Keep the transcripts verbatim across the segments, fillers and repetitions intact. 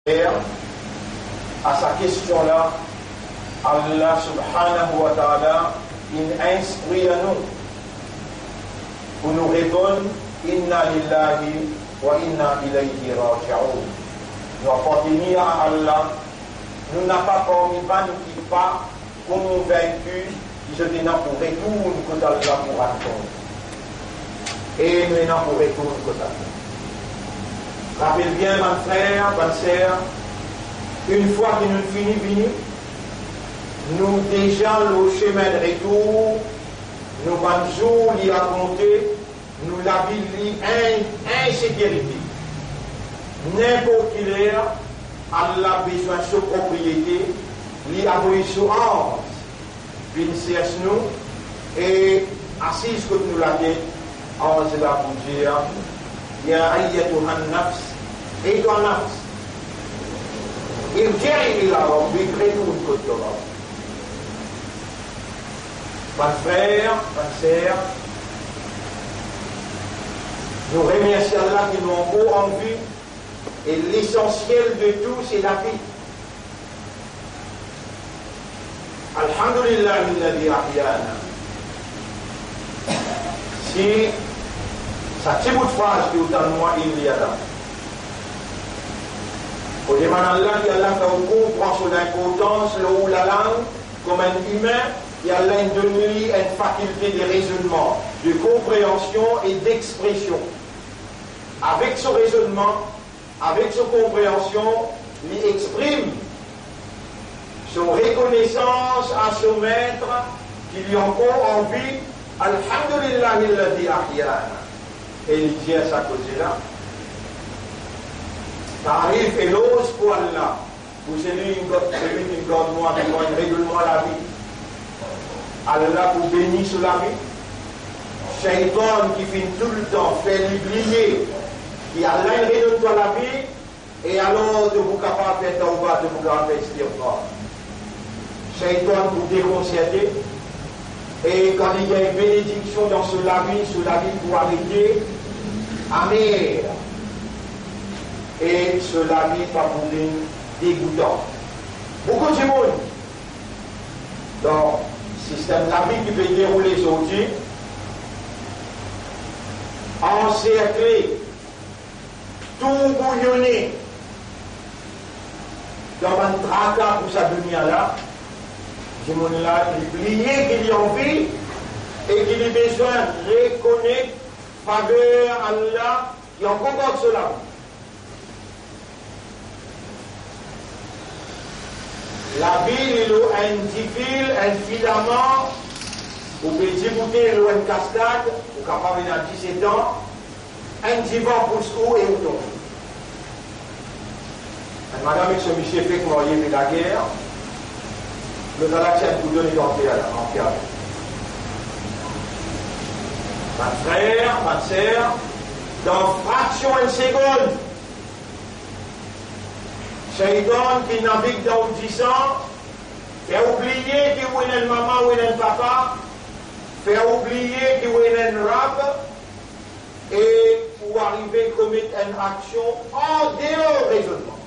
A sa kestion la, Allah subhanahu wa ta'ala inn instrir nou pou nou reponn, "Inna lillahi wa inna ilayhi raji'un." Nou apartenir a Allah, nou napa parmi bann ki pa konvinki ki zot ena pou retourn kot Allah pou rann kont. E nou ena pou retourn kot Allah. Rapel bien, bann frer, bann ser, enn fwa ki nou fini vini, nou deza lor semin retour, nou bann zour li a konte, nou lavi li an insekirite. Ninport ki ler, Allah bizin so propriete, li avoy so anz vinn sers nou, e asiz kot nou latet, anz la pou dir, "Ya ayyatuhan nafs, e twa nafs, irji'i ila rabbiki, retourn kot to Rab." Bann frer, bann ser, nou remersie Allah ki nou ankor an vi, e lesansiel de tou, se lavi. Alhamdulillahi alladhi ahyana. Si sa ti bout fraz ki ou tann mwa lir la, ou demann Allah ki Allah fer ou konpran so linportans lor ou lalang kouma enn imin, ki Allah inn donn li enn fakilte de rezonnman, de konpreansion e dexpresion. Avek so rezonnman, avek so konpreansion, li exprim so rekonesans a so Met ki li ankor an vi, "Alhamdulillahi alladhi ahyana." E li dir sa koze la, tarif, eloz pou Allah, pou selwi ki gard, selwi ki gard mwa vivan, inn redonn mwa lavi. Allah pou beni so lavi. Shaytan ki finn toultan fer li bliye ki Allah inn redonn twa lavi, e alor to pou kapav fer tawba, to pou kapav fer istighfar. Shaytan pou dekonserte, e kan li gagn benediksion dan so lavi, so lavi pou arete amer, e so lavi pa pou vinn degoutan. Boukou dimoun dan sistem lavi ki pe deroule zordi, anserkle, tourbouyonnen dan bann traka pou sa dunia la, dimoun la, li bliye ki li an vi e ki li bizin rekonet faver Allah ki ankor gard so lavi. Lavi, li lor enn difil, enn filaman, ou pe diboute lor enn kaskad, ou kapav ena disetan, enn divan pous ou e ou tonbe. Enn madam ek so misie fek marye, pe lager, lot la ti enn kouto nek an pier la, an pier. Bann frer, bann ser, dan fraksion enn segonn, Shaytan ki navig dan ou disan, fer ou bliye ki ou ena enn mama, ou ena enn papa, fer ou bliye ki ou ena enn Rab, e ou arive komet enn aksion an deor rezonnman.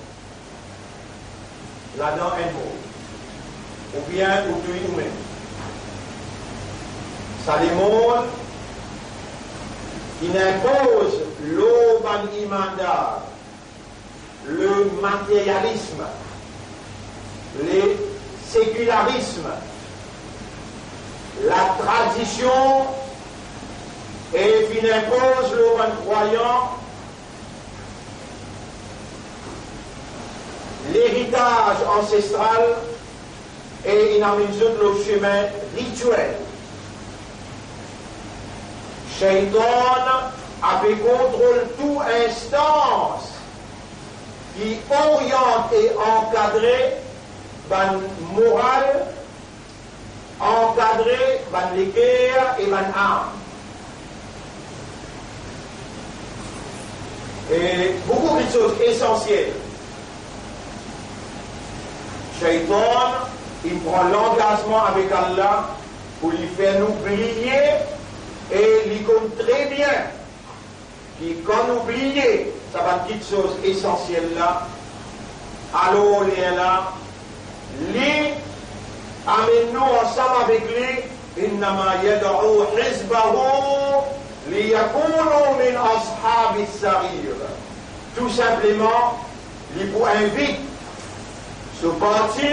Ladan enn mor, oubien ou touy oumem. Sa lemonn ki inpoz lor bann imandar le materialisme, le sécularisme, la tradision, e finn inpoz lor bann krwayan leritaz ansestral e inn amenn zot lor semin ritiel. Shaytan ape kontrol tou instans ki oriant e ankadre bann moral, ankadre bann leker e bann am. E boukou kiksoz esansiel, Shaytan, li pran langazman avek Allah pou li fer nou bliye, e li konn tre bien ki kan nou bliye sa bann kiksoz esansiel la, Alor, lerla, li amenn nou ansam avek li, innama yad'u hizbahu liyakunu min ashabis sa'ir. Tou sinpleman, li pou invit so parti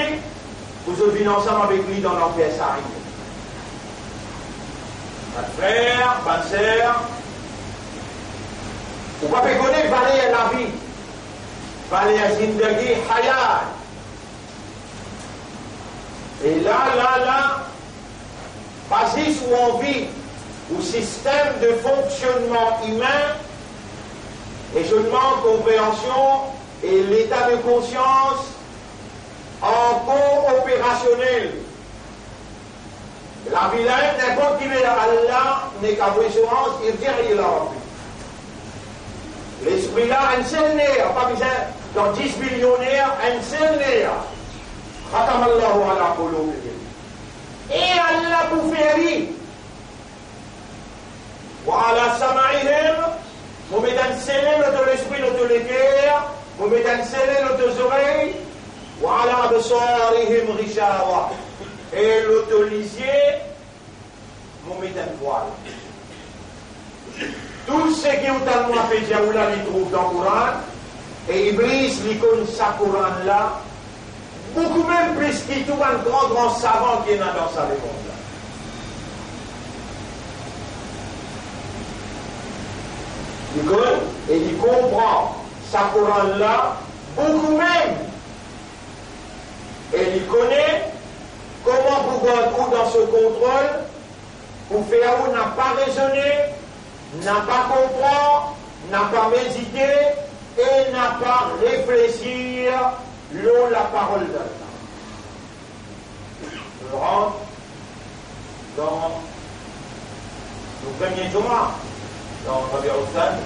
pou zot vinn ansam avek li dan lanfer sa'ir. Bann frer, bann ser, ou pa pe kone valer lavi, valer zindagi, hayat. E la, la, la, pa zis ou anvi, ou sistem de fonksionnman imin, rezonnman, konpreansion e leta de konsians ankor operasionel. Lavi la, ninport ki ler Allah nek avoy so anz, irji' ila rabbi. Lespri la, enn sel ner, pa bizin dan dis bilion ner, enn sel ner. Khatamallahu ala qulubihim. E Allah pou fer li. Wa ala sam'ihim, mo met enn sele lor to lespri, lor to leker, mo met enn sele lor to zorey, wa ala absarihim ghishawa, e lor to lizie, mo met enn vwal. Tou seki ou tann mwa pe dir ou la, li trouv dan Koran, e Iblis, li konn sa Koran la, boukou mem plis ki tou bann gran, gran savan ki ena dan sa lemond la. Li konn e li konpran sa Koran la boukou mem. E li kone kouma pou gard ou dan so kontrol, pou fer ou napa rezone, napa konpran, napa medite e napa reflesir lor laparol d'Allah. Nou rant dan nou premie Juma dan Rabiul Thani.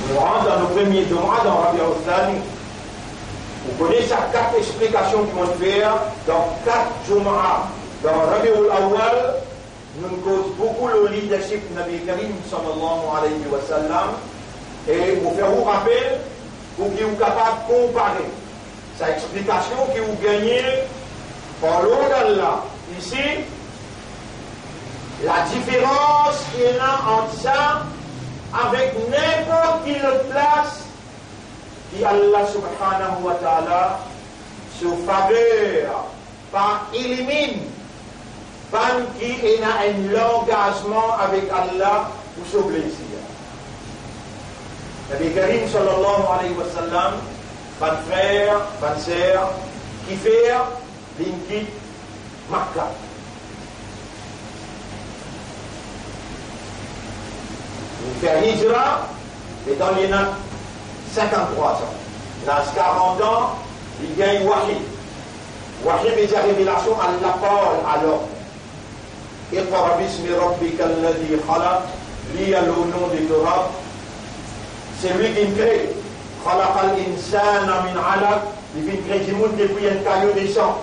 Nou rant dan nou premie Juma dan Rabiul Thani. Ou kone sa kat explikasion ki mo'nn fer dan kat Juma dan Rabiul Awwal. Nou'nn koz boukou lor leadership Nabi Karim sallallahu alayhi wa sallam, e mo fer ou rapel pou ki ou kapav konpare sa explikasion ki ou gagne par lord Allah isi, ladiferans ki ena ant sa avek ninport ki lot plas ki Allah subhanahu wa ta'ala so faver pa eliminn bann ki ena enn langazman avek Allah pou so plezir. Nabi Karim sallallahu alayhi wa sallam, bann frer, bann ser, kifer linn kit Makka. Li fer hijra letan li ena sinkant-trwa an. Laz karant an, li gagn wahi. Wahi vedir revelasion, Allah parl alor. Iqra bismi rabbikal ladhi khalaq, lir o non de to Rab. Selwi ki kre, khalaqal insana min alaq, li finn kre dimoun depi enn kayo de san.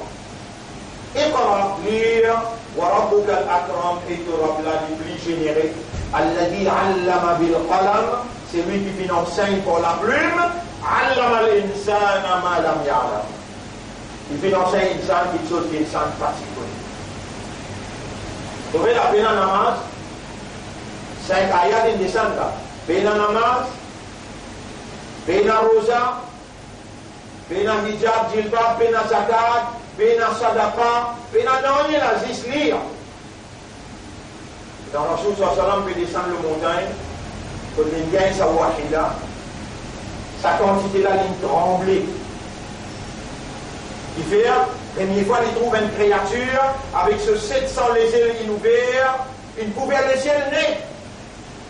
Iqra, lir, wa rabbukal akram, e to Rab la li pli zenere, alladhi allama bil qalam, selwi ki finn ansegn par laplim, allamal insana ma lam ya'lam. Li finn ansegn insan kiksoz ki insan pa ti kone. Trouve la, pena namaz, sink ayat inn desann la. Pena namaz, pena roza, pena hijab, jilbab, pena zakat, pena sadaqa, pena nanye la, zis lir. Letan Rasoul sallallahu alayhi wa sallam pe desann lor montagn, kot li gagn sa wahi la, sa kantite la, li tranble. Kifer, premie fwa li trouv enn kreatir avek so set san lezel inn ouver, inn kouver lesiel net.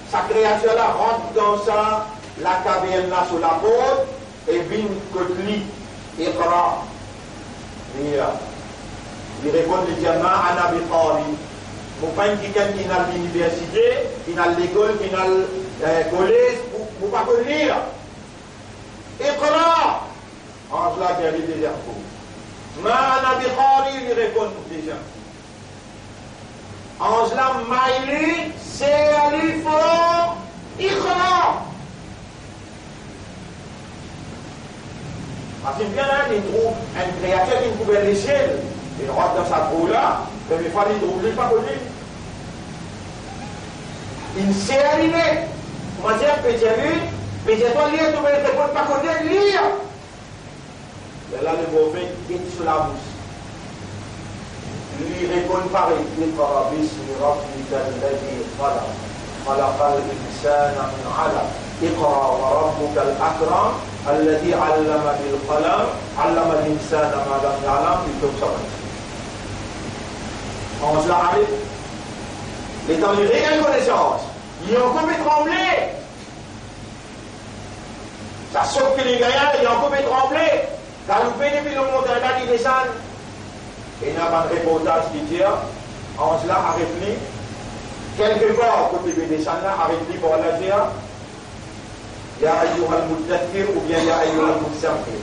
Sa kreatir la rant dan sa lakavern la, so laport, e vinn kot li, iqra. Li, li reponn, li dir, ma ana biqari. Mo pa enn kikenn ki al liniversite, ki al lekol, ki al, eh, kolez, mo, mo pa konn lir. Iqra. Anz la dir li deziem kou. Ma ana biqari, li reponn deziem kou. Anz la may li, ser li for, iqra. Parski bien la, li trouv enn kreatir ki kouver lesiel, li rant dan sa trou la, premie fwa li trouv li, li pa konn li. Li ser li net. Kouma dir, pe dir li, pe dir twa lir, to pe reponn pa konn lir. Lerla leprofet get so labous. Li reponn parey, اقرأ باسم ربك الذي خلق، خلق الإنسان من علق، اقرأ وربك الأكرم، الذي علم بالقلم، علم الإنسان ما لم يعلم, li tom sa bann. Anz la arive, letan li regagn konesans, li ankor pe tranble. Sa sok ki li gagn la, li ankor pe tranble, galoupe depi lor montagn la, li desann. Ena bann reportaz ki dir, anz la aret li, kelke par kot li pe desann la, aret li par la, dir, يا أيها المدثر oubien يا أيها المزمل.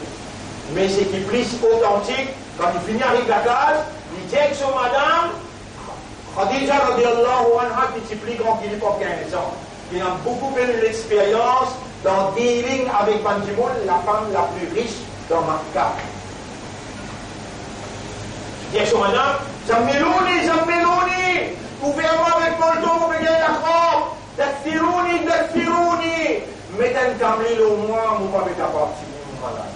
Me seki plis otantik, kan li fini ariv lakaz, li dir ek so madam, Khadija radiyallahu anha, ki ti pli gran ki li par kinz an, ki ena boukou plis lexperyans dan dealing avek bann dimoun, lafam lapli ris dan Makka. Li dir so madam, "Zammilouni, zammilouni, kouver mwa avek molton, mo pe gagn lakranp. Dathirouni, dathirouni, met enn kamli lor mwa, mo pa pe kapav tini mo malad."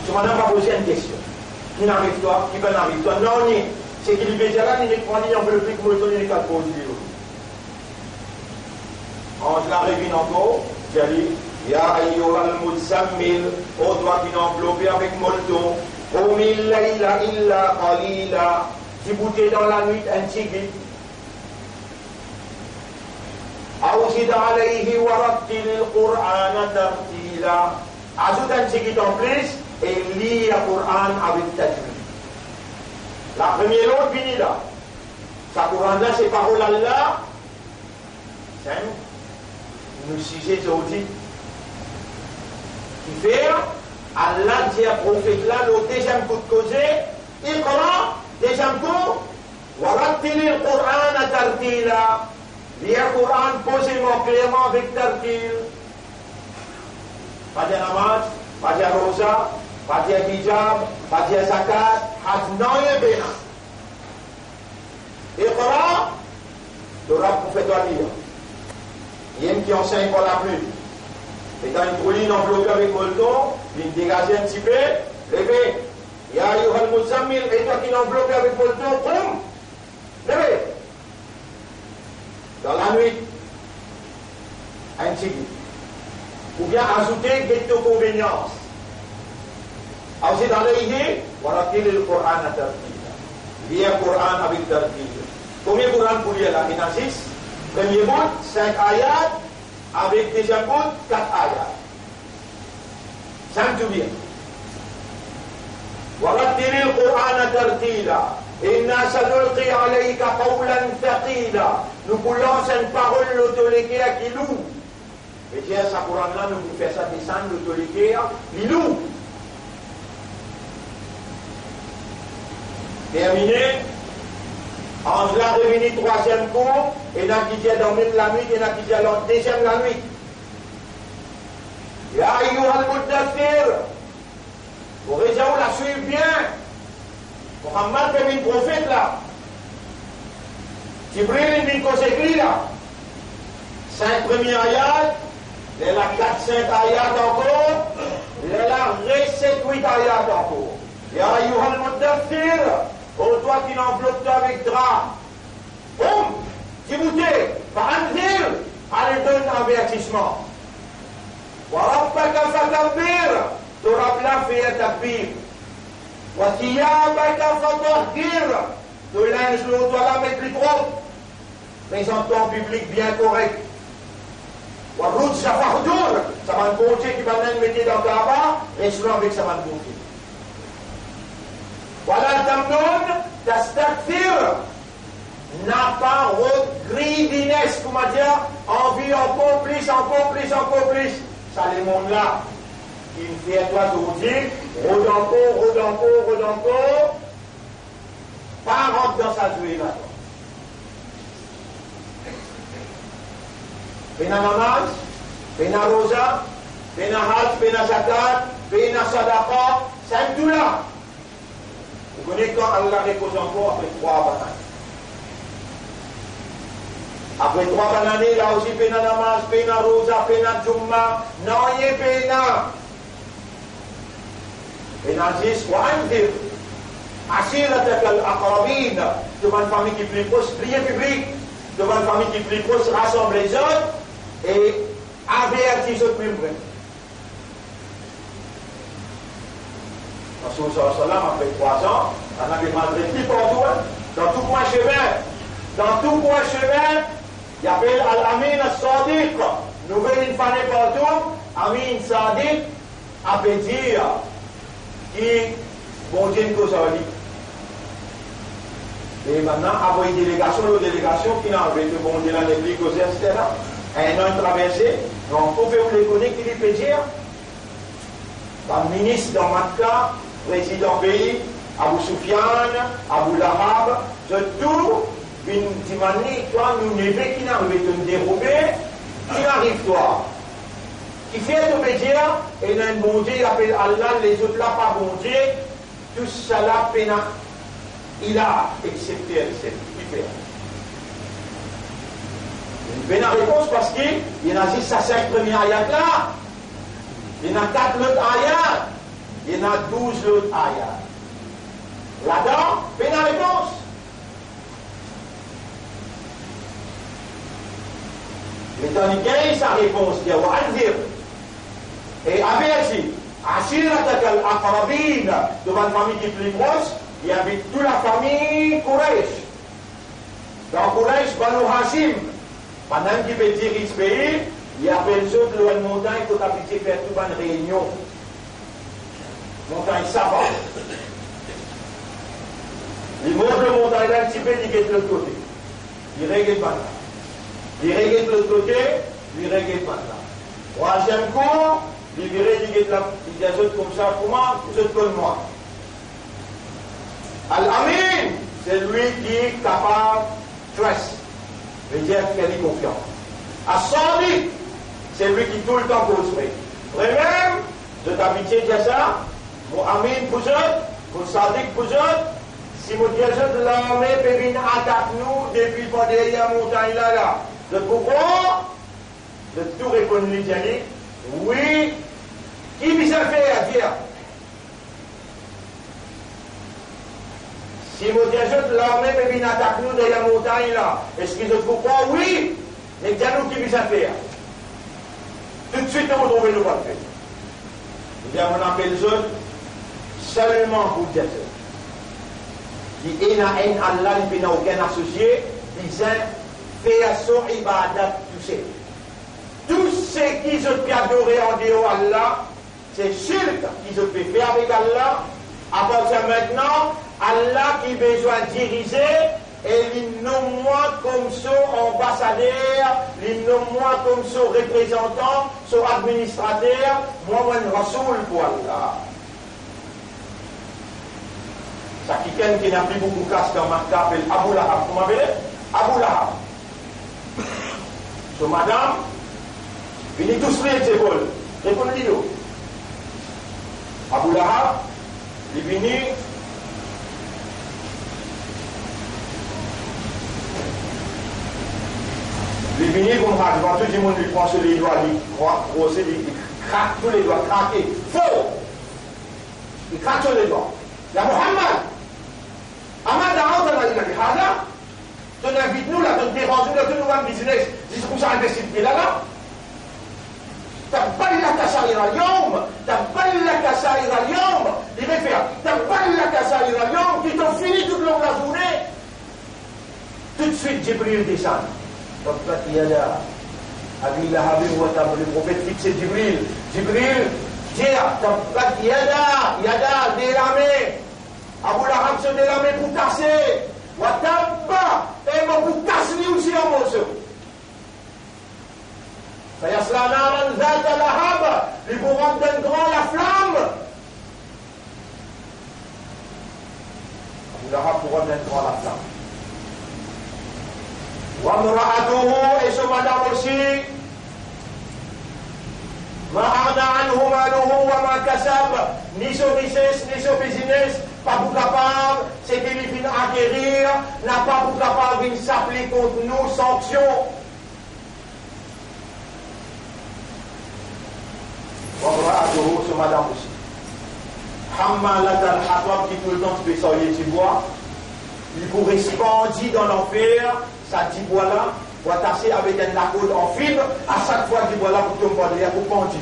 So madam pa poze enn kestion. Ki'nn ariv twa, ki pa'nn ariv twa? Nanye. Seki li pe dir la, li nek pran li anvlop li kouma li donn li nek al poz li. Anz la revinn ankor, dir li, "Ya ayyuhal muzzammil, o twa ki'nn anvlope avek molton, qumil layla illa qalila, diboute dan lanwit enn tigit." Aw zid alayhi wa rattilil Qur'ana tartila. Azout enn tigit anplis e lir Qur'an avek tajwid. Lapremie lord vini la. Sa Qur'an la, se parol Allah. Sa nou size zordi. Kifer Allah dir profet la, lor deziem kout koze, "Iqra", deziem kou, "wa rattilil Qur'ana tartila", lir Qur'an pozeman, klerman, avek tartil. Pa dir namaz, pa dir roza, pa dir hijab, pa dir zakat, haj, nanye, bena. Iqra, to Rab pou fer twa lir. Li enn ki ansegn par lapli. Letan li trouv li anvlope avek molton, li degaze enn tipe, leve. Ya ayyuhal muzzammil, e twa ki'nn anvlope avek molton, qum, leve. Dan lanwit, enn tigit. Oubien azoute, get to konvenians. Aw zid alayhi, wa rattilil Qur'ana tartila. Lir Qur'an avek tartil. Konbien Qur'an pou lir la? Ena zis, premie bout, sink ayat, avek deziem bout, kat ayat. Sa nou bien. Wa rattilil Qur'ana tartila. Inna sanulqi alayka qawlan thaqila. Nou pou lans enn parol lor to leker ki lour. Vedir sa Qur'an la, nou pou fer sa desann lor to leker, li lour. Termine. Anz la revini trwaziem kou, ena ki dir dan mem lanwit, ena ki dir dan deziem lanwit. Ya ayyuhal muddathir. Mo rezon ou la swiv bien. Muhammad pe vinn profet la. Jibril inn vinn koz ek li la. Sink premie ayat, lerla kat sink ayat ankor, lerla res set wit ayat ankor. Ya ayyuhal muddathir, o twa ki'nn anvlop twa avek dra. Qum, diboute, fa anzir, ale donn avertisman. Wa rabbaka fakabbir, to Rab la fer takbir. Wa thiyabaka fatahhir, to linz lor twa la met li prop. Prezant twa an piblik bien korek. Wa rujza fahjur, sa bann bondie ki bann Inn mete dan Kaaba, res lwin avek sa bann bondie. Wa la tamnun tastakthir, napa rod greediness, kouma dir, anvi ankor plis, ankor plis, ankor plis. Sa lemond la, ki'nn fer twa zordi, rod ankor, rod ankor, rod ankor. Pa rant dan sa zwe la. Pena namaz, pena roza, pena haj, pena zakat, pena sadaqa, sa tou la. Ou kone kan Allah repoz ankor? Apre trwa bann ane. Apre trwa bann ane, la osi pena namaz, pena roza, pena Jumma, nanye pena. Ena zis, "Wa anzir ashiratakal aqrabin." To bann fami ki pli pros, priye piblik. To bann fami ki pli pros, rasanble zot e averti zot mem vremem. Rasoul sallallahu alayhi wa sallam, apre trwa an, bann la pe maltret li partou, hein. Dan tou kwin sime, dan tou kwin sime, li apel Al-Amin As-Sadiq. Nouvel inn fane partou, Amin Sadiq, ape dir ki Bondie inn koz ar li. E bann la avoy delegasion lor delegasion, finalman, ki Bondie la nepli koze, et cetera. Enn an traverse, donk, pou fer ou le kone ki li pe dir. Bann minis dan Makka, prezidan pei, Abu Sufyan, Abu Lahab, zot tou vinn dimann li, "Twa, nou neve ki inn arive, to'nn derobe, ki inn ariv twa? Kifer to pe dir ena enn Bondie, li apel Allah, lezot la pa Bondie, tousala pena ilah excepté li sel, kifer?" Li pena repons, parski ena zis sa sink premie ayat la. Ena kat lot ayat, ena douz lot ayat. Ladan, pena repons. Letan li gagn sa repons, li dir, "Wa anzir", e averti, "ashiratakal aqrabin", to bann fami ki pli pros, li invit tou lafami Quraysh. Dan Quraysh, Banu Hashim, bann-la ki pe diriz pei, li apel zot lor enn montagn kot abitie fer tou bann reynion. Montagn Safa. Li mont lor montagn la, enn tipe, li get lot kote. Li reget bann-la. Li reget lot kote, li reget bann-la. Trwaziem kou, li vire, li get la, li dir zot koumsa, kouma zot konn mwa? Al-Amin, selwi ki kapav trust, vedir fer li konfians. As-Sadiq, selwi ki toultan koz vre. Vremem, zot abitie dir sa, mo amin pou zot, mo sadiq pou zot, si mo dir zot larme pe vinn atak nou depi par deryer montagn la la, zot pou krwar? Zot tou reponn li, dir li, wi, ki bizin fer, dir. Si mo dir zot larme pe vinn atak nou deryer montagn la, eski zot pou krwar? Wi, me dir nou ki bizin fer. Toutswit nou retrouve nou bann fer. Li dir, mo apel zot selman pou dir zot ki ena enn Allah, li pena okenn asosie, bizin fer so ibadat tousel. Tou seki zot pe adore andeor Allah, se shirk ki zot pe fer avek Allah. Apartir mintnan, Allah ki bizin dirize, e li nom mwa kom so anbasader, li nom mwa kom so reprezantan, so administrater, mwa, mo enn rasoul pou Allah. Sa kikenn ki ena pli boukou kas dan Makka apel Abu Lahab. Kouma apele? Abu Lahab. So madam vini tous li ek zepol, reponn li do. Abu Lahab, li vini, li vini koumsa, devan tou dimoun, li pran so ledwa, li kra-, krose, li, li krak tou ledwa, krake for. Li krak so ledwa. Ya Muhammad, ama da'awtana illa lihada? To'nn invit nou la, to'nn deranz nou la, tou nou bann biznes, zis pou sa inbesil ki la la. Tabban laka sa'iral yawm, tabban laka sa'iral yawm. Li refer, tabban laka sa'iral yawm, ki to fini tou long lazourne. Toutswit Jibril desann. Tabbat yada Abi Lahabin wa tabb. Leprofet fixe Jibril. Jibril dir, tabbat yada, yada, de lame. Abu Lahab so de lame pou kase. Wa tabba, e mo pou kas li osi an morso. Sayasla naran zata lahab, li pou rant dan enn gran laflam. Abu Lahab pou rant dan enn gran laflam. Wa imra'atuhu, e so madam osi, Ma aghna anhu maluhu wa ma kasab, ni so rises, ni so biznes, pa pou kapav, seki li finn akerir, napa pou kapav vinn sap li kont nou sanksion. Wa imra'atuhu, so madam osi. Hammalatal hatab, ki toultan ti pe sarye dibwa, li pou res pandi dan lanfer, sa dibwa la, pou atase avek enn lakord an fib, a sak fwa dibwa la pou tom par deryer, pou pandi.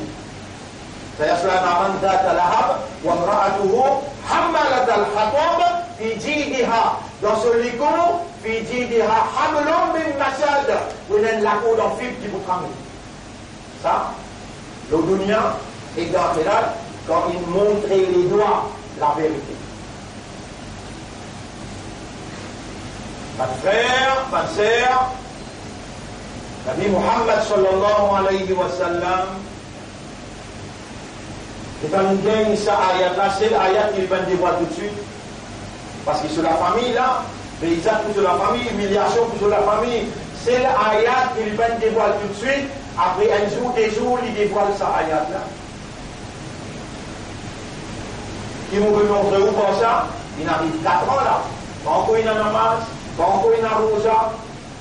Sayasla naran zata lahab, wa imra'atuhu hammalatal hatab, fi jidiha, dan so likou, fi jidiha hablum min masad, pou ena enn lakord an fib ki pou trangle. Sa, lor dounia ek dan laxirat, kan inn montre ledwa laverite. Bann frer, bann ser, Nabi Muhammad sallallahu alayhi wa sallam, letan li gagn sa ayat la, sel ayat ki li pa'nn devwal toutswit, parski so lafami la, beizat pou so lafami, imiliasion pou so lafami, sel ayat ki li pa'nn devwal toutswit, apre enn zour, de zour, li devwal sa ayat la. Ki mo pe montre ou par sa, inn ariv kat an la, pa ankor ena namaz, pa ankor ena roza,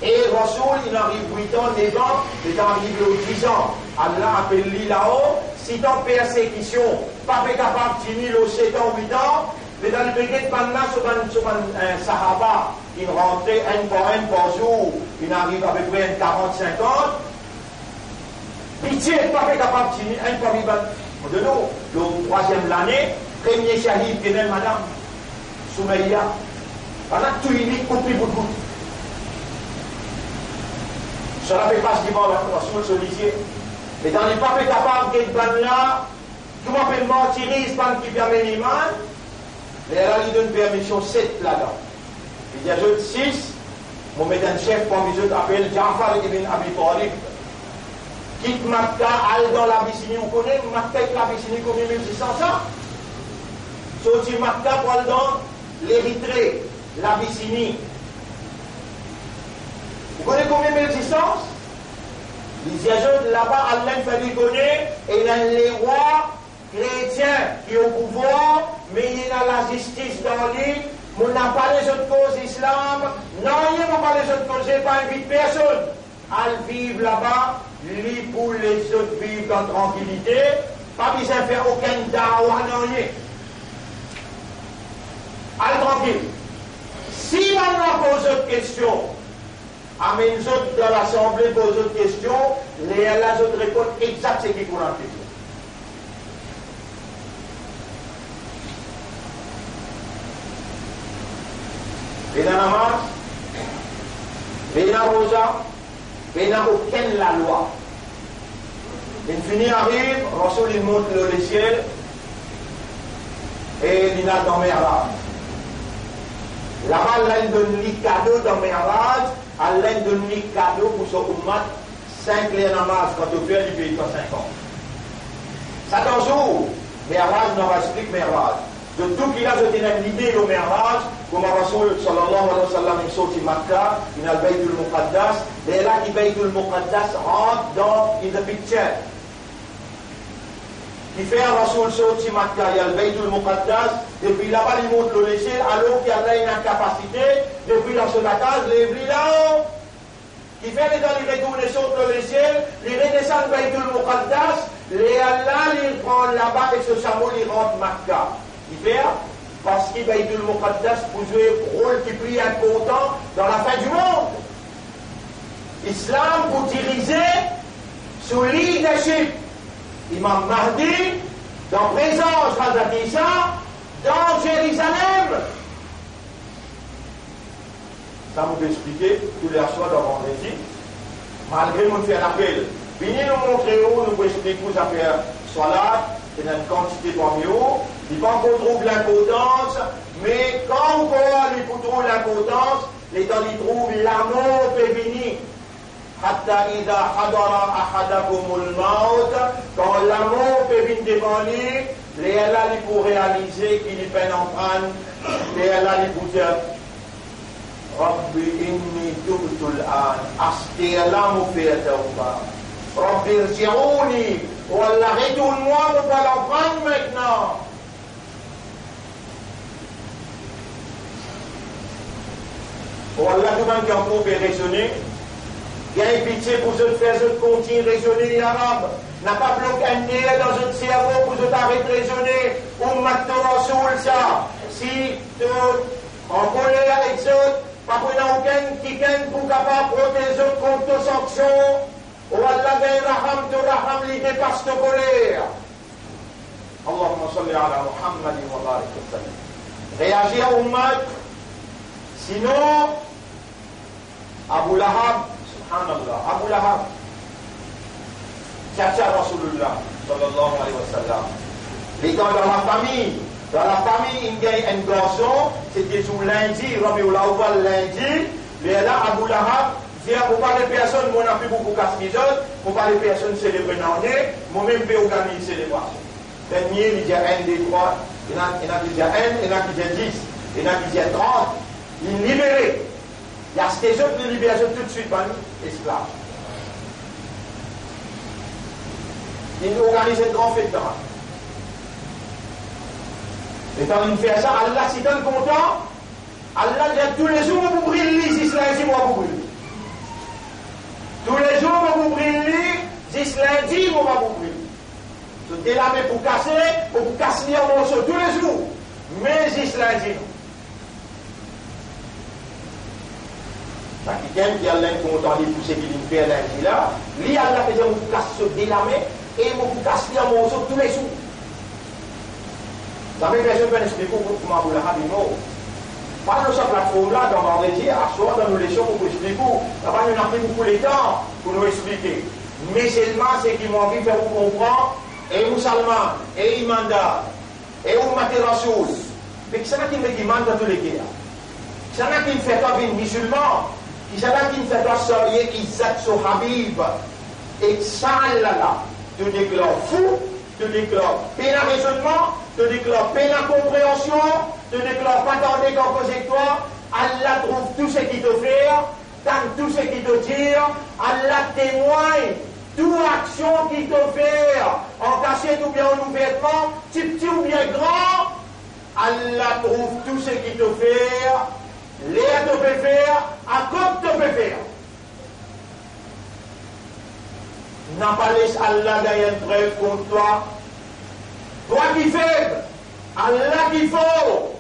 e Rasoul, inn ariv wit an, nef an, letan ariv lor diz an, Allah apel li lao, sitan persekision pa pe kapav tini lor set an, wit an, letan li pe get bann la, so bann, so bann, eh, sahaba, inn rantre enn par enn par zour, inn ariv apepre enn karant, sinkant, pitie pa pe kapav tini enn parmi bann. Mo donn ou, lor trwaziem lane, premie shahid, ki ena enn madam, Soumeya, bann la touy li, koup li bout bout. Sa la pe pas devan Rasoul so lizie. Letan li pa pe kapav get bann la, kouma pe martiriz bann ki pe amenn iman, lerla li donn permision set ladan. Li dir zot, sis, mo met enn sef parmi zot, apel Jafar ibn Abi Talib. Kit Makka, al dan Labisini. Ou kone Makka ek Labisini konbien mil zistan sa? Sorti Makka pou al dan Leritre, Labisini. Ou kone konbien mil zistan? Li dir zot, laba, al enn fer li kone, ena enn lerwa kretien ki o pouvwar, me ena lazistis dan li. Mo napa lezot koz islam, nanye mo pa lezot koze, pa invit personn. Al viv laba, li pou les zot viv dan trankilite, pa bizin fer okenn dawa, nanye. Al trankil. Si bann la poz zot kestion, amenn zot dan lasanble, poz zot kestion, lerla zot reponn egzak seki pou rann kestion. Pena namaz, pena roza, pena okenn lalwa. Inn fini ariv, Rasoul inn mont lor lesiel e li al dan Mi'raj. Laba, Allah inn donn li kado dan Mi'raj, Allah inn donn li kado pou so oumat, sink ler namaz, kan to fer li, pey twa sink an. Sa dan zour Mi'raj, nou ava explik Mi'raj. Donk, tou ki la zot ena enn lide lor Mi'raj, kouma Rasoul sallallahu alayhi wa sallam inn sorti Makka, inn al Baytul Muqaddas, lerla ki Baytul Muqaddas rant dan in the picture. Kifer Rasoul sorti Makka, li al Baytul Muqaddas, depi laba li mont lor lesiel, alor ki Allah ena kapasite, depi dan so lakaz, lev li lao. Kifer letan li retourne sort lor lesiel, li redesann Baytul Muqaddas, lerla li pran laba ek so samo, li rant Makka. Kifer? Parski Baytul Muqaddas pou zwe rol ki pli inportan dan lafin dimond. Islam pou dirize sou leadership Imam Mahdi, dan prezans Hazrat Isa, dan Zerizalem. Sa mo pe explike toulerswar dan vandredi, malgre mo fer lapel. Vini nou montre ou, nou pou explik ou zafer swalat, ena enn kantite parmi ou, li pa ankor trouv linportans, me kan ou krwar li pou trouv linportans, letan li trouv lamor pe vini. Hatta idha hadara ahadakumul maut, kan lamor pe vinn devan li, lerla li pou realize ki li pena anfan, lerla li pou dir, Rabbi inni tubtul an, asterla mo fer tawba. Rabbi irji'uni, O Allah, retourn mwa, mo pou al aprann mintnan. O Allah, tou bann ki ankor pe rezone, gagn pitie pou zot, fer zot kontign rezone, ya Rab. Napa blok enn ner dan zot servo pou zot aret rezone. Ummat Rasoul sa, si to ankoler avek zot, pa pou ena okenn kikenn pou kapav protez zot kont to sanksion. O Allah, gagn raham, to raham li depas to koler. Allahumma salli ala Muhammadin wa barik wa sallim. Reazir ummat, sinon Abu Lahab, subhanallah, Abu Lahab, chacha Rasoulillah, sallallahu alayhi wa sallam. Letan dan lafami, dan lafami inn gagn enn garson, se ti zour lindi, Rabiul Awwal, lindi, lerla Abu Lahab dir, mo pa le personn, mo ena pi boukou kas ki zot, mo pa le personn selebre nane, mo mem pe organiz selebrasion. Premie, li dir enn, de, trwa, ena, ena ki dir enn, ena ki dir dis, ena ki dir trant, li libere. Li aste zot, li liber zot toutswit, bann esklav. Li organiz enn gran fet dan. Letan li fer sa, Allah ti tann kontan, Allah dir, toulezour mo pou bril li, zis lindi mo pa pou bril li. Toulezour mo pou bril li, zis lindi mo pa pou bril li. So de lame pou kase, mo pou kas li an morso toulezour, me zis lindi non. Sa kikenn ki Allah inn kontan li pou seki li fer lindi la, li Allah pe dir, mo pou kas so de lame e mo pou kas li an morso toulezour. Zame personn pa'nn explik ou kouma Abu Lahab inn mor. Pas lor sa platform la, dan vandredi aswar, dan nou leson, mo pou explik ou. Laba nou ena pi boukou letan pou nou explike. Me selman seki mo anvi fer ou konpran, e mousalman, e imandar, e ummat Rasoul, me kisannla ki'nn met iman dan to leker? Kisannla ki'nn fer twa vinn mizilman? Kisannla ki'nn fer twa sarye izzat so Habib? Ek sa Allah la, to deklar fou, to deklar pena rezonnman, to deklar pena konpreansion, to deklar pa tarde kan koze ek twa, Allah trouv tou seki to fer, tann tou seki to dir, Allah temwagn tou aksion ki to fer, an kasiet oubien an ouvertman, tipti oubien gran, Allah trouv tou seki to fer, ler to pe fer, akot to pe fer. Napa les Allah gagn enn prev kont twa. Twa ki feb, Allah ki for.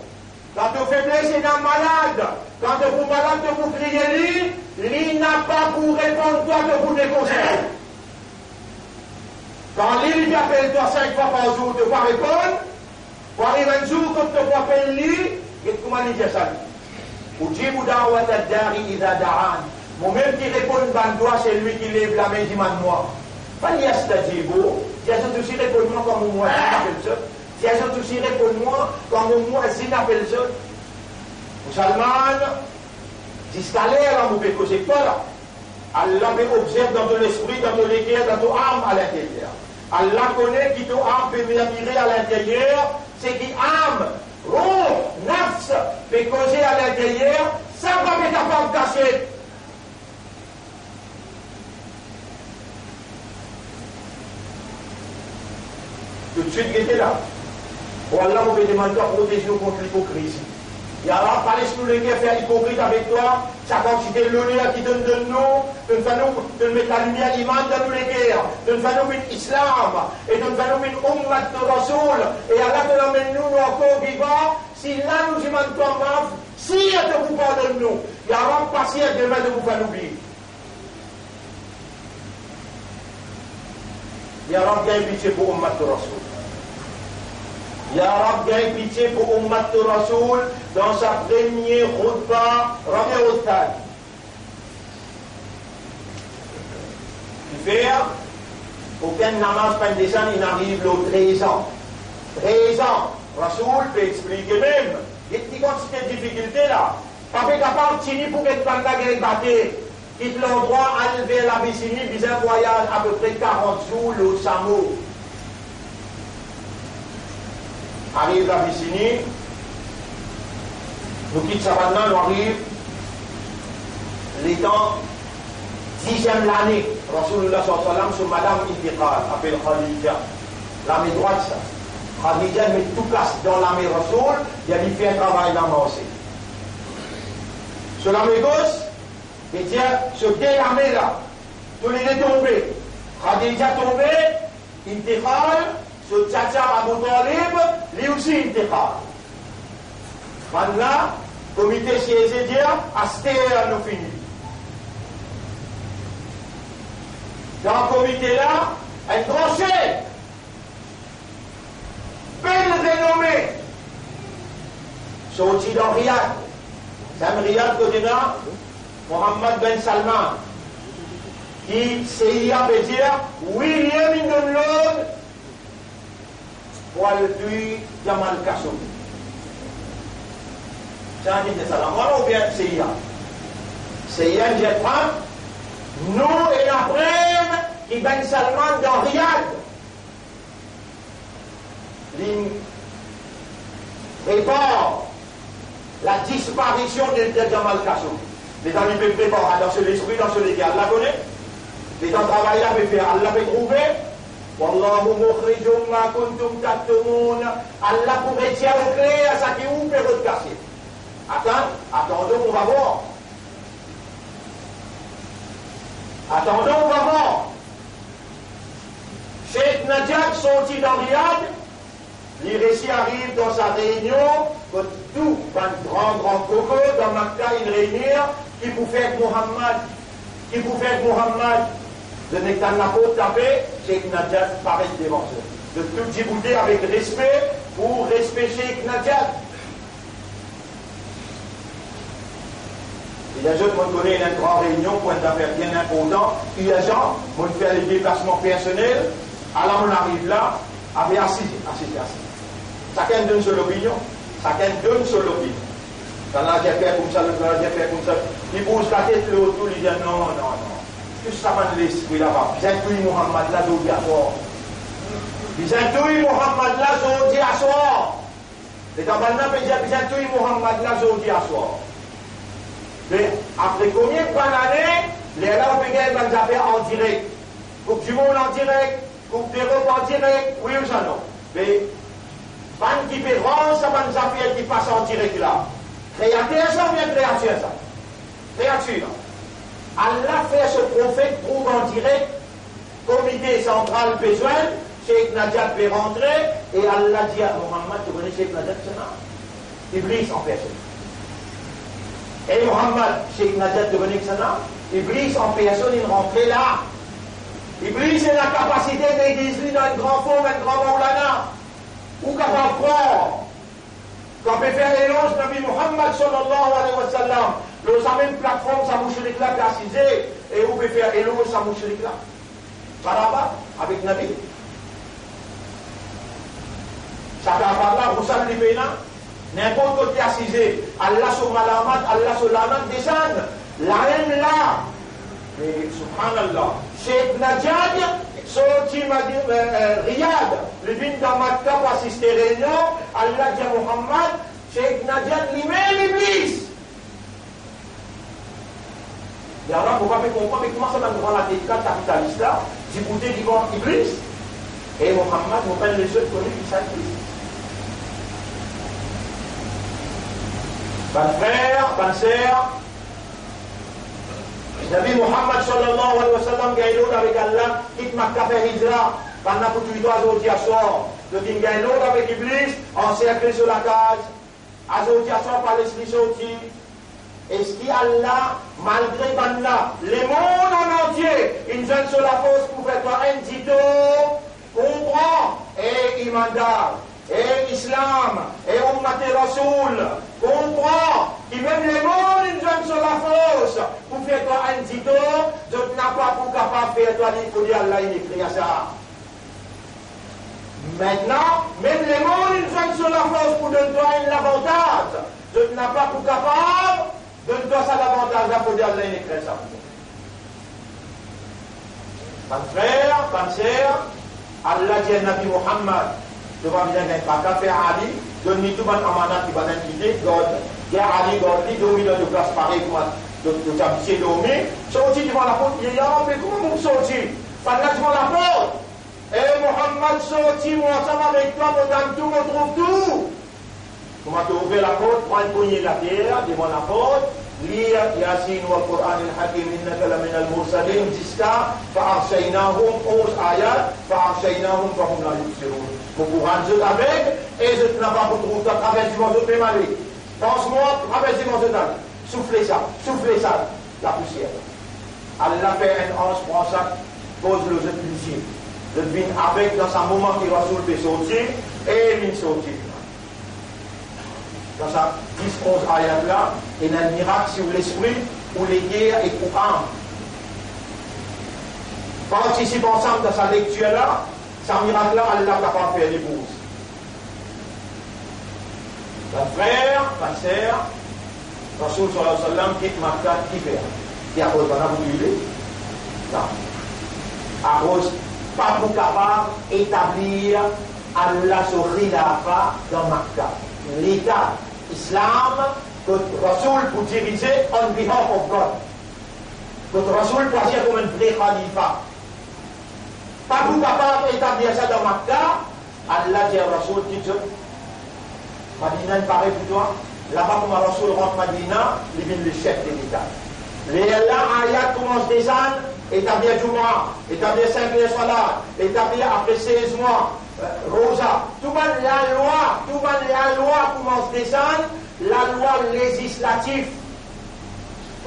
Kan to febles ena malad, kan to pou malad, to pou kriye li, li napa pou reponn twa, to pou dekonserte. Kan li, li pe apel twa sink fwa par zour, to pa reponn, pou ariv enn zour kot to pou apel li, get kouma li dir sa li, "Ujibu da'wata da'i iza da'an." Mo mem ki reponn bann dwa selwi ki lev lame dimann mwa. Falyastajibu, dir zot osi reponn mwa kan mo mwa apel zot. Dir zot osi reponn mwa kan mo mwa zis apel zot. Mousalman, ziska ler la mo pe koze ek twa la, Allah pe obzerv dan to lespri, dan to leker, dan to am alinteryer. Allah kone ki to am pe mirmire alinteryer, seki am, rouh, nafs, pe koze alinteryer, sa pa pe kapav kasiet. Toutswit gete la. O Allah, mo pe demann twa protez nou kont lipokrizi. Ya Rab, pa les nou leker fer ipokrit avek twa. Sa kantite loner ki to'nn donn nou, to'nn fer nou, to'nn met lalimier iman dan nou leker, to'nn fer nou vinn Islam, e to'nn fer nou vinn Ummat Rasoul. E Allah, to'nn amenn nou, nou ankor vivan. Si la nou dimann twa maf, sir to pou pardonn nou. Ya Rab, pa sir, demin to pou fer nou bliye. Ya Rab, gagn pitie pou Ummat Rasoul. Ya Rab, gagn pitie pou Ummat Rasoul dan sa premie khoutba Rabiul Thani. Kifer? Okenn namaz pa'nn desann, inn ariv lor trez an. Trez an. Rasoul pe explike mem, get ki kantite difikilte la. Pa pe kapav tini pou get bann la gagn bate. Kit landrwa, al ver Labisini, bizin vwayaz apepre karant zour lor samo. Ariv Labisini, nou kit sa bann la, nou ariv letan Diziem lane, Rasoulillah sallallahu alayhi wa sallam, so madam intikal, apel Khadija. Lame drwat sa. Khadija met tou kas dan lame Rasoul, li fer travay la marse. So lame gos, vedir so de lame la, toulede tonbe. Khadija tonbe, intikal, so tata Abu Talib, li osi intikal. Bannla, komite sieze dir, aster nou fini. Dan komite la, enn gran sef, bel renome, sorti dan Riyad. Sa Riyad kote ena Mohammed bin Salman, ki C I A pe dir, wi, li mem inn donn lord pou al touy Jamal Khashoggi. Sa ki dir sa, la, mwa oubien C I A? C I A dir, nou ena prev ki bin Salman dan Riyad, li prepar la disparision de, de Jamal Khashoggi. Letan li pe prepar dan so lespri, dan so leker, Allah kone. Letan travay la pe fer, Allah pe trouve. Wallahu mukhrijum ma kuntum taktumun. Allah pou retir okler sa ki ou pe rod kase. Atann, attendons, on va voir. Attendons, on va voir. Sheikh Najad sorti dan Riyad, li resi ariv dan sa reynion kot tou bann gran, gran koko dan Makka inn reynir, ki pou fer ek Mohammad, ki pou fer ek Mohammad. Zot nek tann laport tape, Sheikh Najad paret devan zot. Zot tou diboute avek respe pou respe Sheikh Najad. E lezot, mo kone ena enn gran reynion pou enn zafer bien inportan, irzan, mo fer le deplasman personel, ala mo ariv la, ape asize, asize, asize. Sakenn donn so lopinion, sakenn donn so lopinion. Sannla dir fer koumsa, lot la dir fer koumsa. Li bouz latet, lot tou, li dir, non, non, non. Tou sa bann lespri la pa bizin touy Mohammad la zordi aswar. Bizin touy Mohammad la zordi aswar. Letan bannla pe dir bizin touy Mohammad la zordi aswar. Me apre konbien bann ane, lerla ou pe gagn bann zafer an direk. Koup di Mond an direk, Koup Lerop an direk, wi ouswa non? Me bann ki pe rann sa bann zafer ki pas an direk la, kreater sa oubien kreatir sa? Kreatir. Allah fer so profet trouv an direk, komite santral pe zwenn, Sheikh Najad pe rantre, e Allah dir, Mohammad, to kone Sheikh Najad kisannla? Iblis an personn. E Mohammad, Sheikh Najad, to kone kisannla? Iblis an personn, inn rantre la. Iblis ena kapasite degiz li dan enn gran form, enn gran Maulana. Ou kapav krwar, kan pe fer eloz Nabi Mohammad sallallahu alayhi wa sallam, lor sa mem platform sa moushrik la pe asize, e ou pe fer eloz sa moushrik la. Marhaba avek Nabi. Sa kapav la, ou sa li pena, ninport kot li asize, Allah so malamat, Allah so lanat desann, laenn la. Me, subhanallah, Sheikh Najad sorti Madi-, eh, eh, Riyad, li vinn dan Makka pou asiste reynion, Allah dir Mohammad, Sheikh Najad limem Iblis. Ala, mo pa pe konpran, me kouma sa bann gran latekan kapitalis la diboute devan Iblis? E Mohammad, mo pa'nn les zot kone ki sa Iblis. Bann frer, bann ser, Nabi Mohammad sallallahu alayhi wa sallam gagn lord avek Allah, kit Makka, fer hijra, bannla pou touy twa zordi aswar. Zot inn gagn lord avek Iblis, anserkle so lakaz. Azordi aswar pa les li sorti. Eski Allah, malgre bannla, lemond an antie, inn zwenn so lafors pou fer twa enn ditor? Konpran, e imandar, e Islam, e Ummat Rasoul, konpran ki mem lemond inn zwenn so lafors pou fer twa enn ditor, zot napa pou kapav fer twa li, fode Allah inn ekrir sa. Aster, mem lemond inn zwenn so lafors pou donn twa enn lavantaz, zot napa pou kapav donn twa sa lavantaz la, fode Allah inn ekrir sa pou twa. Bann frer, bann ser, Allah dir Nabi Mohammad, to pa bizin gagn traka, fer Ali, donn li tou bann amanat ki bann enn kite, gard, dir Ali gard li, donn li dan to plas parey kouma Zot, zot ti abitie dormi, sorti devan laport, li, "Ya Rabbi, kouma mo pou sorti? Bannla devan laport." "E Mohammad, sorti, mo ansam avek twa, mo tann tou, mo trouv tou." Kouma to ouver laport, pran enn pogne later devan laport, lir Yasin wal Qur'anil Hakim, innaka laminal mursalin, ziska fa aghshaynahum, onz ayat, fa aghshaynahum fahum la yubsirun. Mo pou rann zot aveg, e zot napa pou trouv twa, travers devan zot mem ale. Pans mwa, travers devan zot ale. Soufle sa, soufle sa, lapousier. Allah fer enn anz pran sa, poz lor zot lizie. Zot vinn aveg dan sa moman ki Rasoul pe sorti, e li sorti. Dan sa dis, onz ayat la, ena enn mirak si ou lespri, ou leker ek ou am partisip ansam dan sa lektir la, sa mirak la, Allah kapav fer li pou ou. Bann frer, bann ser, Rasoul sallallahu alayhi wa sallam kit Makka, kifer? Ki akoz bann la pou touy li? Non. Akoz pa pou kapav etablir Allah so khilafa dan Makka. Leta Islam, kot Rasoul pou dirize on behalf of God. Kot Rasoul pou azir kouma enn vre khalifa. Pa pou kapav etablir sa dan Makka, Allah dir Rasoul, kit zot, Madina inn pare pou twa. Laba kouma Rasoul rant Madina, li vinn le sef de leta. Lerla ayat koumans desann, etablir Jouma, etablir sink ler salat, etablir apre sez mwa, eh, roza. Tou bann lalwa, tou bann lalwa koumans desann, lalwa lezislatif.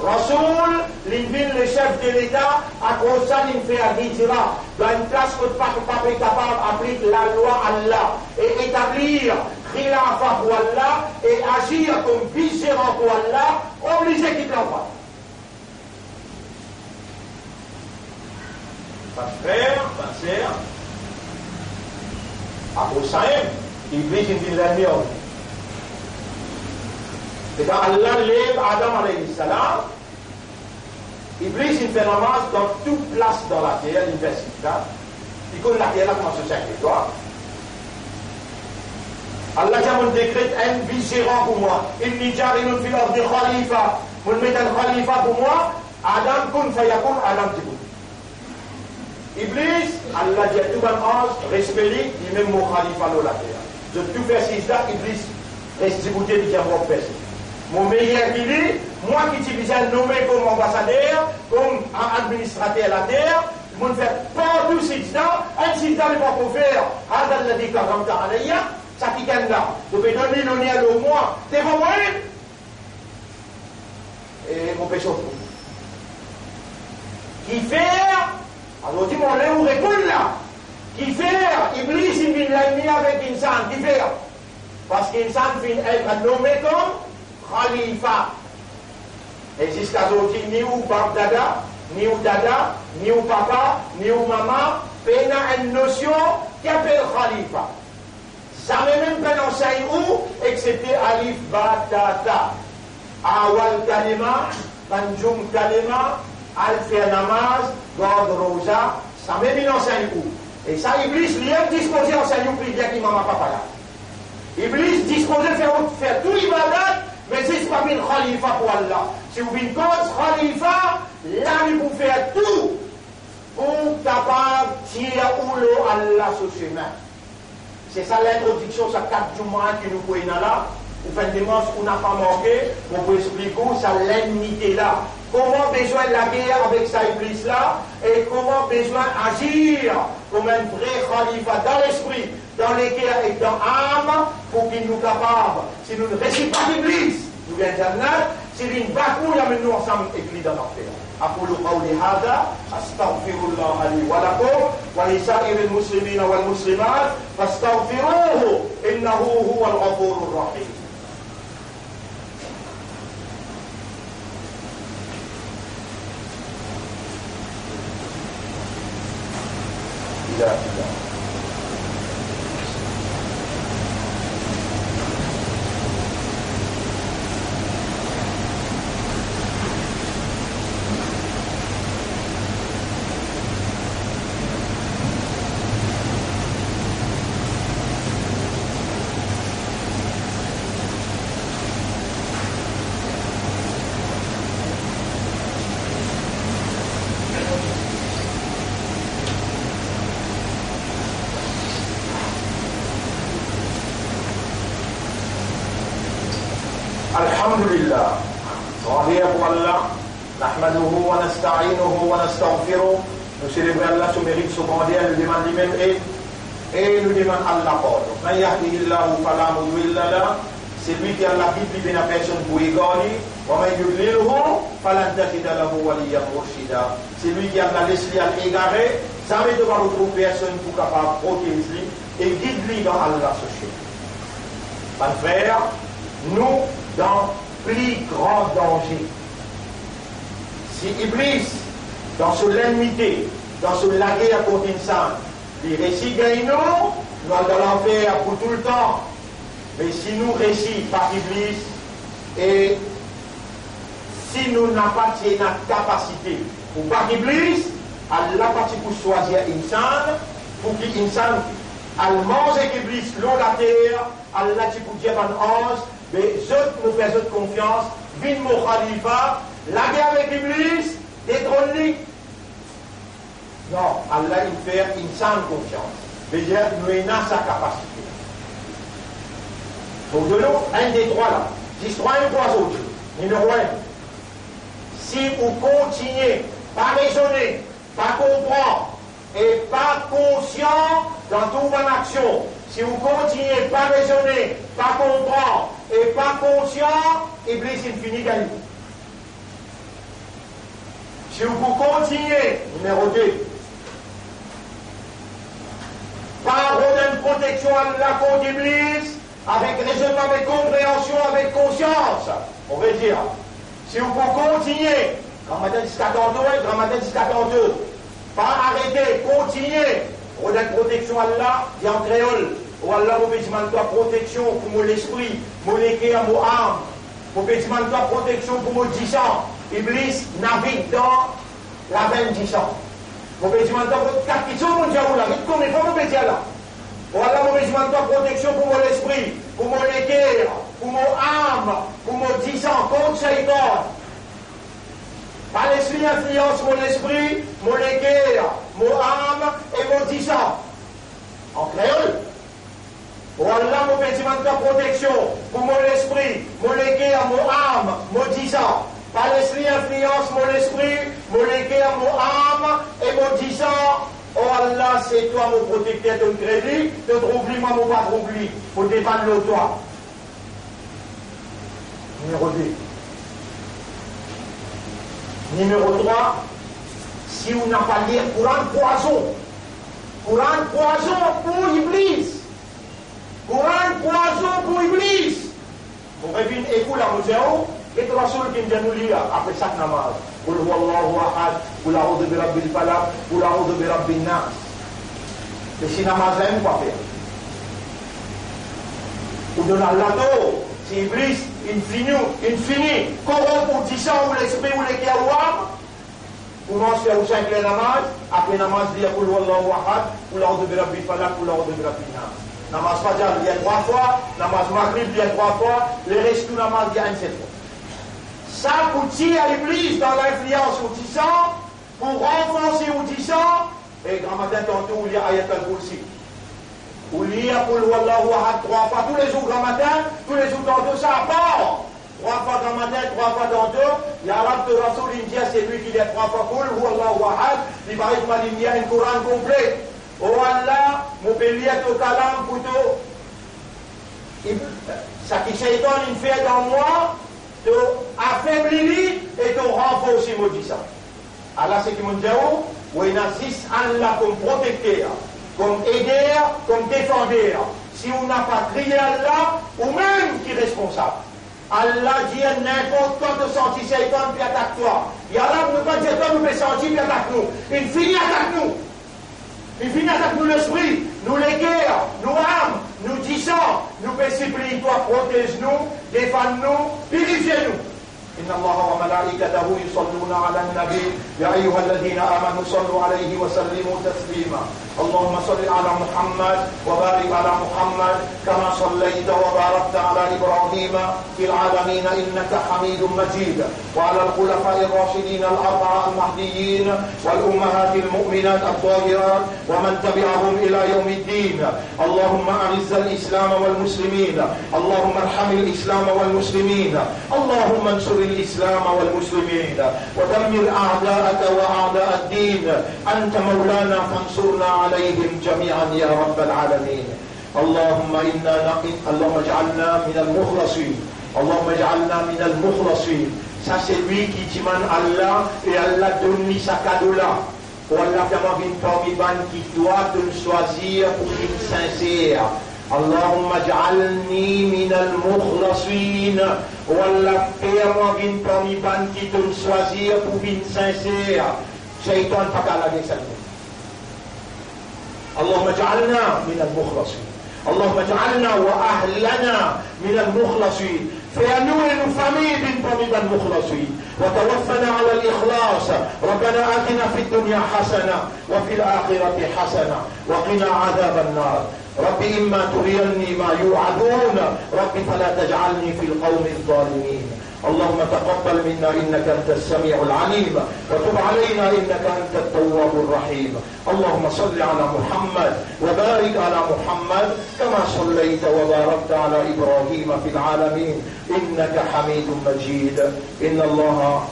Rasoul, li vinn le sef de leta, akoz sa li fer hijra, dan enn plas kot pa, pa pe kapav aplik lalwa Allah, e etablir khilafa pou Allah, e azir kom vis-zeran pou Allah, oblize kit lanfwa. Bann frer, bann ser, akoz samem, Iblis inn vinn lennmi a ou. Letan Allah lev Adam alayhi salam, Iblis inn fer namaz dan tou plas dan later, li inn fer sijda. Li konn later la kouma so sink zetwal. Allah dir, mo dekret enn vis-zeran pou mwa. Inni ja'ilun fil ardi khalifa. Mo met enn khalifa pou mwa. Adam, kun fayakun, Adam debout. Iblis, Allah dir tou bann anz, respe li, limem mo khalifa lor later. Zot tou fer sijda, Iblis res deboute, li dir, mo pa fer sijda. Mo meyer ki li, mwa ki ti bizin nome kom anbasader, kom a-, administrater later, mo'nn fer partou sijda, enn sijda li pa pou fer, hadha alladhi karramta alayya, sa kikenn la, to pe donn li loner lor mwa, devan mwa, e mo pe sofri. Kifer, alor di mwa, le ou reponn la, kifer Iblis inn vinn lennmi avek insan, kifer? Parski insan finn et nome kom khalifa. E ziska zordi, ni ou bab dada, ni ou dada, ni ou papa, ni ou mama, pena enn nosion ki apel khalifa. Zame mem pa'nn ansegn ou, eksepte alif, ba, ta, tha. Awal kalima, panzom kalima, al fer namaz, gard roza, samem inn ansegn ou. E sa Iblis, li, inn dispoze ansegn ou pli bien ki mama papa la. Iblis dispoze fer ou fer tou ibadat, me zis pa vinn khalifa pou Allah. Si ou vinn kont khalifa, la li pou fer tou pou kapav tir ou lor Allah so semin. Se sa lintrodiksion sa kat Jouma ki nou pou ena la. Ou finn demans, ou napa manke, mo pou explik ou sa lennmite la. Kouma bizin lager avek sa Iblis la, e kouma bizin azir kouma enn vre khalifa dan lespri, dan leker ek dan am, pou ki nou kapav, si nou resi bat Iblis, nou gagn Jannat, si li bat nou, li amenn nou ansam ek li dan lanfer. أقول قولي هذا، أستغفر الله لي ولكم ولسائر المسلمين والمسلمات، فاستغفروه، إنه هو الغفور الرحيم. Alhamdulillah. Grandi pou Allah. Nahmaduhu wa nasta'inuhu wa nastaghfiruh. Nou selebre Allah, so merit, so grandi, nou demann limem ed, e nou demann Allah pardon. Man yahdihillahu fala mudilla lah. Selwi ki Allah gid li, pena personn pou egar li. Wa man yudlilhu falan tajida lahu waliyan murshida. Selwi ki Allah les li al egare, zame to pa pou trouv personn pou kapav protez li e gid li dan Allah so semin. Bann frer, nou dan pli gran danze. Si Iblis, dan so lennmite, dan so lager kont insan, li resi gagn nou, nou al dan lanfer pou toultan. Me si nou resi bat Iblis, e si nou napa ti ena kapasite pou bat Iblis, Allah pa ti pou swazir insan pou ki insan al manz ek Iblis lor later, Allah ti pou dir bann anz, be zot, mo fer zot konfians, vinn mo khalifa, lager avek Iblis, detronn li. Non, Allah inn fer insan konfians. Vedir nou ena sa kapasite. Donk, donn nou enn de trwa la. Zis trwa enn pou azordi. Nimero enn. Si ou kontigne pa rezone, pa konpran e pa konsian dan tou bann aksion, si ou kontigne pa rezone, pa konpran e pa konsian, Iblis inn fini gagn ou. Si ou pou kontigne, nimero de, pa rod enn proteksion Allah kont Iblis avek rezonnman, avek konpreansion, avek konsians. Mo redir, si ou pou kontigne, gramatin ziska tanto, wi, gramatin ziska tanto, pa arete, kontigne rod enn proteksion Allah, dir an kreol, O Allah, mo pe dimann twa proteksion pou mo lespri, mo leker, mo am. Mo pe dimann twa proteksion pou mo disan. Iblis navig dan lavenn disan. Mo pe dimann twa proteksion, kat kitsoz mo dir ou la, get konbien fwa mo pe dir la. O Allah, mo pe dimann twa proteksion pou mo lespri, pou mo leker, pou mo am, pou mo disan kont Seytan. Pa les li inflians mo lespri, mo leker, mo am e mo disan. An kreol, O Allah, mo pe dimann twa proteksion pou mo lespri, mo leker, mo am, mo disan. Pa les li inflians mo lespri, mo leker, mo am e mo disan. O Allah, se twa mo protekter, to kre li, to trouv li, mwa mo pa trouv li, mo depann lor twa. Nimero de. Nimero trwa, si ou napa lir Koran, pwazon. Koran, pwazon pou Iblis. Koran, pwazon pou Iblis. Mo revinn ek ou la, mo dir ou, get Rasoul ki dir nou lir apre sak namaz. Qul huwallahu ahad, qul a'udhu birabbil falaq, qul a'udhu birabbin nas. Me si namaz la mem pa fer. Ou donn Allah tor, si Iblis inn fini, inn fini koronp ou disan, ou lespri, ou leker, ou am, koumans fer ou sink ler namaz, apre namaz lir qul huwallahu ahad, qul a'udhu birabbil falaq, qul a'udhu birabbin nas. Namaz fajar lir trwa fwa, namaz magrib lir trwa fwa, leres tou namaz lir enn sel fwa. Sa pou tir Iblis dan linflians ou disan, pou ranforse ou disan, e gramatin tanto ou lir Ayatul Kursi. Ou lir qul huwallahu ahad trwa fwa toulezour gramatin, toulezour tanto sa apar. Trwa fwa gramatin, trwa fwa tanto, ya Rab, to Rasoul inn dir, selwi ki lir trwa fwa qul huwallahu ahad, li parey kouma li inn lir enn Koran konple. O Allah, mo pe lir to kalam pou to, seki Seytan inn fer dan mwa, to afebli li e to ranforse mo disan. Ala seki mo dir ou, ou ena zis Allah kom protekter, kom eder, kom defander. Si ou napa kriye Allah, ou mem ki responsab. Allah dir, ninport kan to santi Seytan pe atak twa. Ya Rab, nou pa dir twa nou pe santi pe atak nou. Inn fini atak nou. Inn fini atak nou lespri, nou leker, nou am, nou disan. Nou pe sipliy twa protez nou, defann nou, pirifie nou. إن الله وملائكته يصلون على النبي، يا أيها الذين آمنوا صلوا عليه وسلموا تسليما. اللهم صل على محمد وبارك على محمد كما صليت وباركت على إبراهيم في العالمين إنك حميد مجيد، وعلى الخلفاء الراشدين الأربعة المهديين والأمهات المؤمنات الطاهرات ومن تبعهم إلى يوم الدين. اللهم أعز الإسلام والمسلمين، اللهم ارحم الإسلام والمسلمين، اللهم انصر الإسلام والمسلمين، ودمر أعداءك وأعداء الدين، أنت مولانا فانصرنا عليهم جميعا يا رب العالمين. اللهم إنا نق-، اللهم اجعلنا من المخلصين. اللهم اجعلنا من المخلصين. Sa selwi ki dimann Allah e Allah donn li sa kado la. O Allah, fer mwa vinn parmi bann ki twa to'nn swazir pou vinn sinser. اللهم اجعلني من المخلصين. O Allah, fer mwa vinn parmi bann ki to'nn swazir pou vinn sinser. Seytan pa kapav lage sa nou. اللهم اجعلنا من المخلصين. اللهم اجعلنا وأهلنا من المخلصين. Fer nou e nou fami vinn parmi bann mukhlasin. وتوفنا على الإخلاص. ربنا آتنا في الدنيا حسنة وفي الآخرة حسنة وقنا عذاب النار. رب إما تريني ما يوعدون، رب فلا تجعلني في القوم الظالمين. اللهم تقبل منا إنك أنت السميع العليم، وتب علينا إنك أنت التواب الرحيم. اللهم صل على محمد وبارك على محمد كما صليت وباركت على إبراهيم في العالمين إنك حميد مجيد. إن الله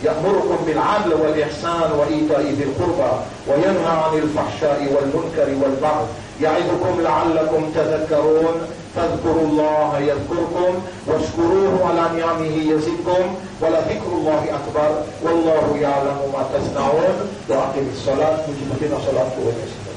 يأمركم بالعدل والإحسان وإيتاء ذي القربى وينهى عن الفحشاء والمنكر والبغي يعظكم لعلكم تذكرون. فاذكروا الله يذكركم واشكروه على نعمه يزدكم ولذكر الله أكبر والله يعلم ما تصنعون. وأقم الصلاة. Mouti mouti dan salat pou remersie.